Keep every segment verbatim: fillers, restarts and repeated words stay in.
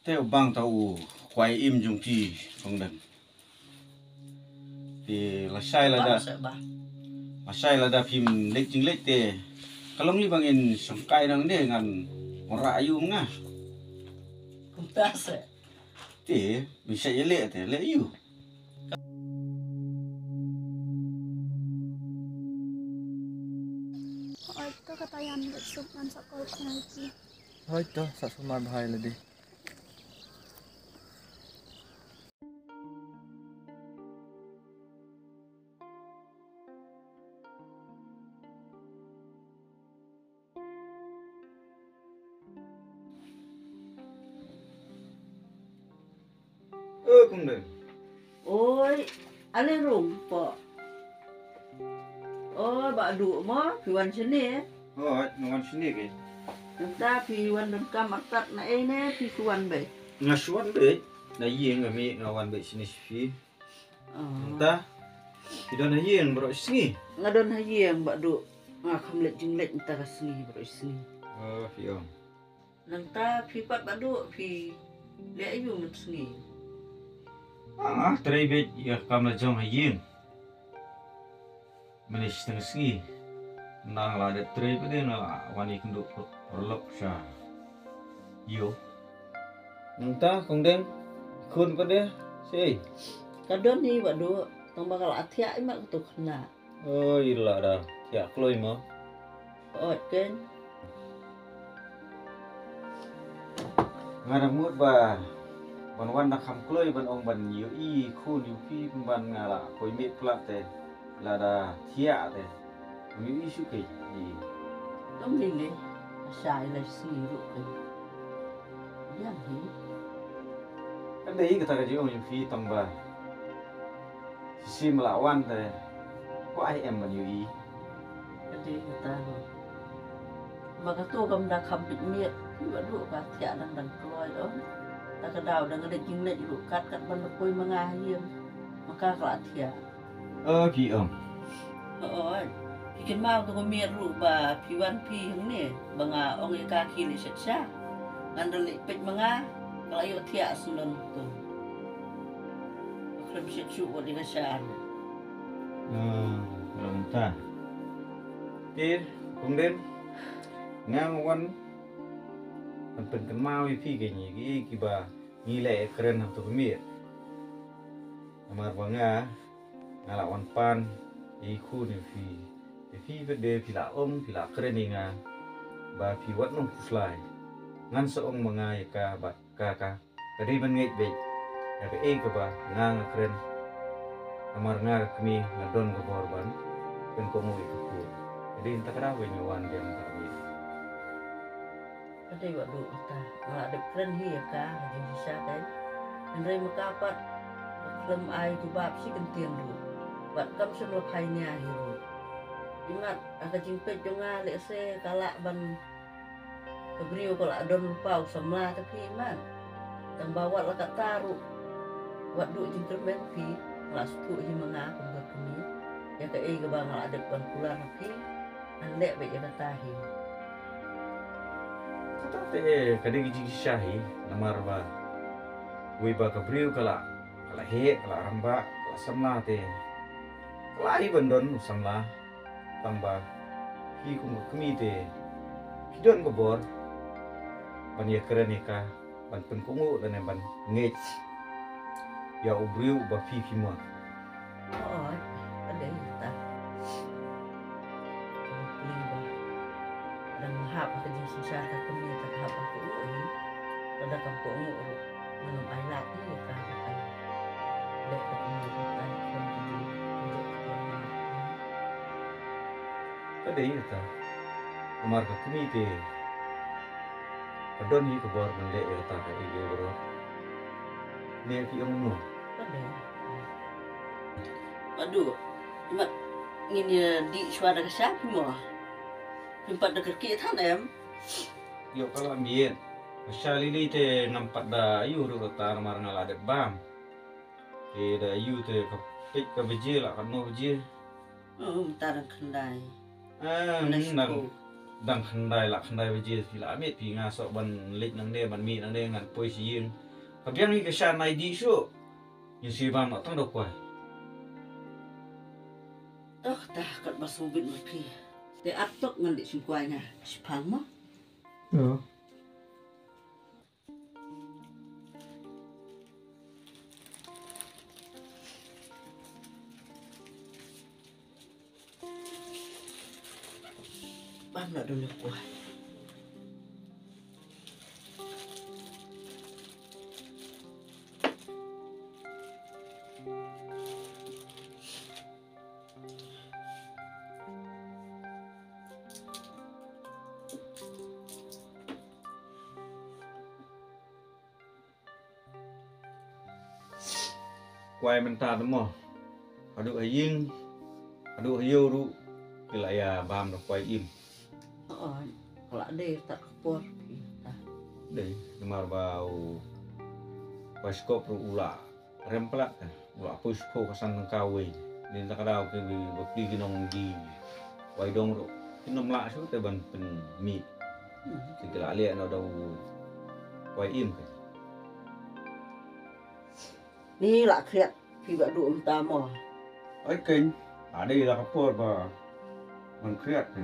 Te u bang ta u kwai im jong phi, Kong Deng. Te lashai lada, lashai lada phim leit jingleit te ka long li bang in shongkai nang de ngan ora ayu nga. Kumta se. Te mi sa ye le te le ayu. Oi to kata yan de sup ngan sa kol ngai ki. Hoi to, sa sumar bhai lade. Ơ, Kong Deng. Oi, ale rung po. Oi, ba du mo, phi wan sini. Oi, nga wan sini ke. Nta phi wan don kam artat na ei ne, phi suan be. Nga suan be. Na ye nga mi nga wan be sini si phi. Oh. Nta phi don ha ye nga bro sini. Nga don ha ye nga ba du. Nga kam leit jingleit nta ka sini bro sini. Oh, phi ong. Nangta phi pat ba du phi leh ayu mynsngi. Ah, trei beit ïa kam la jong ha ïing. Mynne shiteng sngi. Nang la dep trei pat de nga la wan ïa kynduh paralok sha ïew. Nangta Kong Deng, khun pat de sei. Ka don hi ba du tang ba ka la thiah i mat ka tu khynnah. Oi, la da thiah kloi mo. Oi ken. Nga dang mut ba ban wan da kham kloi ban ong ban ïohi khun ïohi phi pynban nga la koi miet plat te la da thiah te. Ym ïohi shuh kei. Tom lei lei. Shai la sngi ruh kei. Ïa hi. Kan dei kata ka jingong ïa phi tang ba. Shisha ma la wan te. Kwah ai em ban ïohi. Ka dei kata ruh. Ba ka tu kam da kham pit miet. Phi ba du ka thiah dang dang kloi ong. Ta ka daw dang ka dei jingleit ruh kat kat ban da poi ma nga ha ïing. Ma ka ka la thiah. Ơ phi ong. Oi. Phi kynmaw tu ka miet ruh ba phi wan phi hangne ba nga ong ïa ka ki leh shet sha. Ngan da leh peit ma nga ka la ïoh thiah sendon tu. Khlem shet shu wat ïa ka sha ruh. Ơ, long ta. Te Kong Deng, nga wan ban pynkynmaw ïa phi ka ngi ki kiba ngi leh kren ha tu ka miet. Namar ba nga nga la wan pan ïa i khun ïa phi. Te phi pat de phi la ong phi la kren ïa nga ba phi wat nongkhuslai. Ngan sa ong ma nga ïa ka bad ka ka ka dei ban ngeit beit ïa kaei kaba nga nga kren. Namar nga ka kmie nga don ka bor ban pynkohnguh ïa ka khun. Ka dei kata ka daw ba nga wan biang ka kmie. Ka dei ba du kata nga la dep kren hi ïa ka ka jingshisha te. Hynrei ma ka pat ka khlem ai jubab shi kyntien ruh bad kam shym la phai nia hi ruh. Imat ha ka jingpeit jong nga lehse ka lah ban ka briew ka lah don lypa u samla te phi imat. Tang ba wat la kata ruh wat du jingkyrmen phi la sngewthuh hi ma nga kum ka kmie ïa kaei kaba nga la dep ban kular ha phi. Ngan leh beit ïa kata hi. Kata te ka dei ka jingshisha hi namar ba wei ba ka briew ka la ka la heh ka la rangbah ka la samla te ka la hi ban don u samla. Tang ba phi kum ka kmie te phi don ka bor ban ïakren ïa ka ban pynkohnguh lane ban ngeit ïa u briew uba phi phi mon. Hooid, ka dei kata. Ka mut ba dang hap ha ka jingsynshar ka kmie, ka hap ban kohnguh hi. Lada kam kohnguh ruh ngan ym ailad hi ïa ka, ka ai. Leh ka kmie ka ai khun ka jingkynjoh ka jingkynjoh. Ka dei kata. Namar ka kmie te ka don hi ka bor ban leh ïa kata kaei kaei baroh. Ne phi ong kumno? Ka dei. Badu, mat ngin ïa dih shuwa da ka sha phi mo. Phim pat da kyrkieh than em? Ïoh ka la miet. Ka sha lili te ngam pat da ayu ruh kata namar nga la dep bam. Te da ayu te ka peit ka baje la katno baje. Oh, mynta dang khyndai. Ah, khyndai shiphew. Dang khyndai la khyndai baje phi la miet, phi nga soh ban leit nangne ban mih nangne, ngan poi sha ïing. Ka biang hi ka sha nai dih shuh. Ngin sa bam noh tang da u kwai. Toh, ta kat ba sngewbit ma phi. Te ap tok ngan dih sngewkwai nga. Shipang mo. Ïa. Bam noh da u kwai. Kwai mynta te mo. Haduh ha ïing, haduh ha ïew ruh ki la ïa bam da u kwai im. Oh, ka la dei ta ka por phi ta. Dei, namar ba u kwai Skop ruh u la rem palat ka. U la poi sha phew ka san tyngka uwei. Ni ta ka daw ki bapli ki nongdie kwai dong ruh kin ym lah shuh te ban pynmih. Hmm. Te ki la leh noh da u kwai im ka. Ni la khriat phi Bah Duh mynta mo. Oi keiñ, la dei la ka por ba ban khriat phi.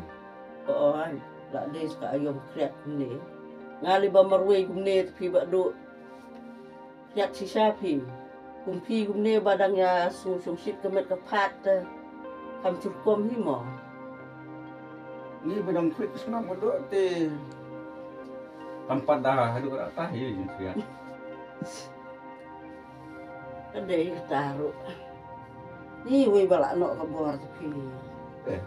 Oi, la dei sa ka aïom khriat kumne. Nga lei ba marwei kumne te phi Bah Duh. Khriat shisha phi. Kum phi kumne ba dang ïa sngewshongshit ka met ka phad te. Kam shu rukom hi mo. Ni ba dang khriat ka snam ka doh te. Kam pat da haduh katta hi jingkhriat. Ka dei kata ruh. Ni wei ba la noh ka bor te phi. Eh.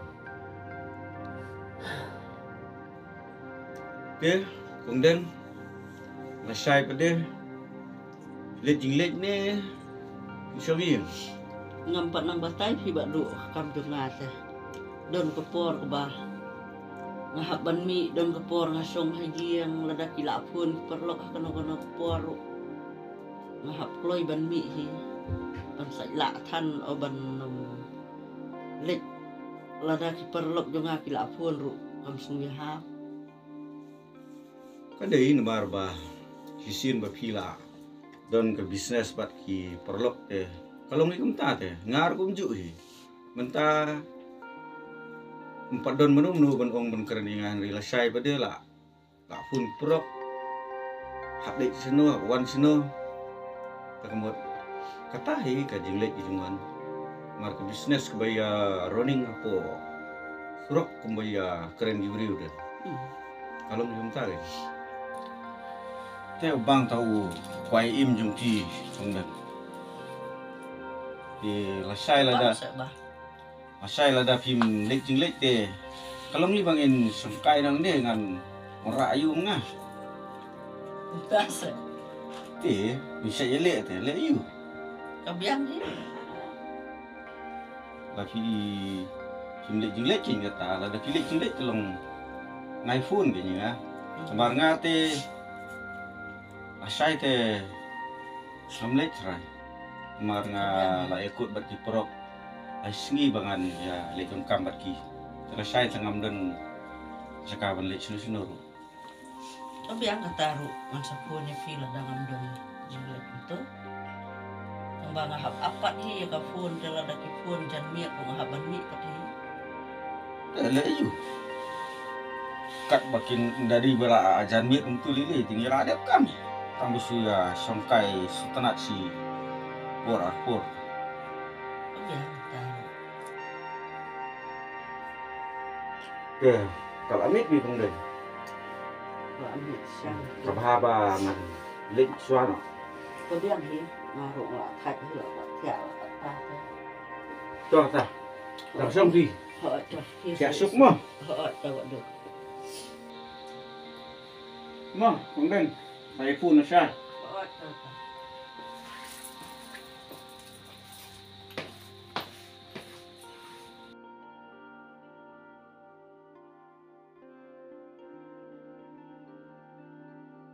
Te, Kong Deng, lashai pat de. Leit jingleit ne, shong ïing. Ngam pat nang batai phi Bah Duh, kam jong nga te. Don ka por kaba nga hap ban mih, don ka por nga shong ha ïing, lada ki la phone ki paralok ha kano kano ka por ruh. Nga hap kloi ban mih hi. Ban sait lah than o ban, um, leit. Lada ki paralok jong nga ki la phone ruh, kam sngewbha. Ka dei namar ba shisien ba phi la don ka business bad ki paralok te ka long hi kumta te, nga ruh kumjuh hi. Mynta ym pat don mano mano ban ong ban kren ïa nga, hynrei lashai pat de la, la phone paralok. Hap leit shano, hap wan shano. Te ka mut kata hi ka jingleit ka jong nga. Namar ka business kaba ïa running hapoh surok kumba ïa kren ki briew de. Hmm. Ka long jong ka re. Te u bang ta u kwai im jong phi, Kong Deng. Te lashai lada. Bang sa ba. Lashai lada phim leit jingleit te ka long hi ba ngin shongkai nangne, ngan wanrah ïa u ma nga. Kumta sa. Te, ngin sa ïaleh te, leh ïa u. Ka biang hi. Lada phi, phim leit jingleit keiñ kata, lada phi leit jingleit te long ngai phone keiñ ïa nga. Hmm. Namar nga te, lashai te, ngam leit trai. Namar nga la ïakut bad ki paralok lai sngi ba ngan ïa leit donkam bad ki. Te lashai te ngam don jaka ban leit shano shano ruh. To biang kata ruh, ngan sa phone ïa phi lada ngam don jingleit kumto. Tang ba nga hap ap pat hi ïa ka phone, te lada ki phone janmiet ruh nga hap ban mih pat hi. Eh, leh ïa u. Katba kin da dei ba la jan miet kumtu lei lei, te ngi la dep kam. Tang ba shu ïa shongkai shu tnat shi por ar por. Te ka la miet phi Kong Deng. Ka la miet sha. Ka bha ba ngan leit shuwa noh. Ka biang hi, nga ruh nga la thait hi, la ka thiah la ka ta. To ta. Tang shong phi. Ho, to. Thiah suk mo. Ho, to, to. Mo, Kong Deng. Sa ïa phone noh sha. Ho, to, to.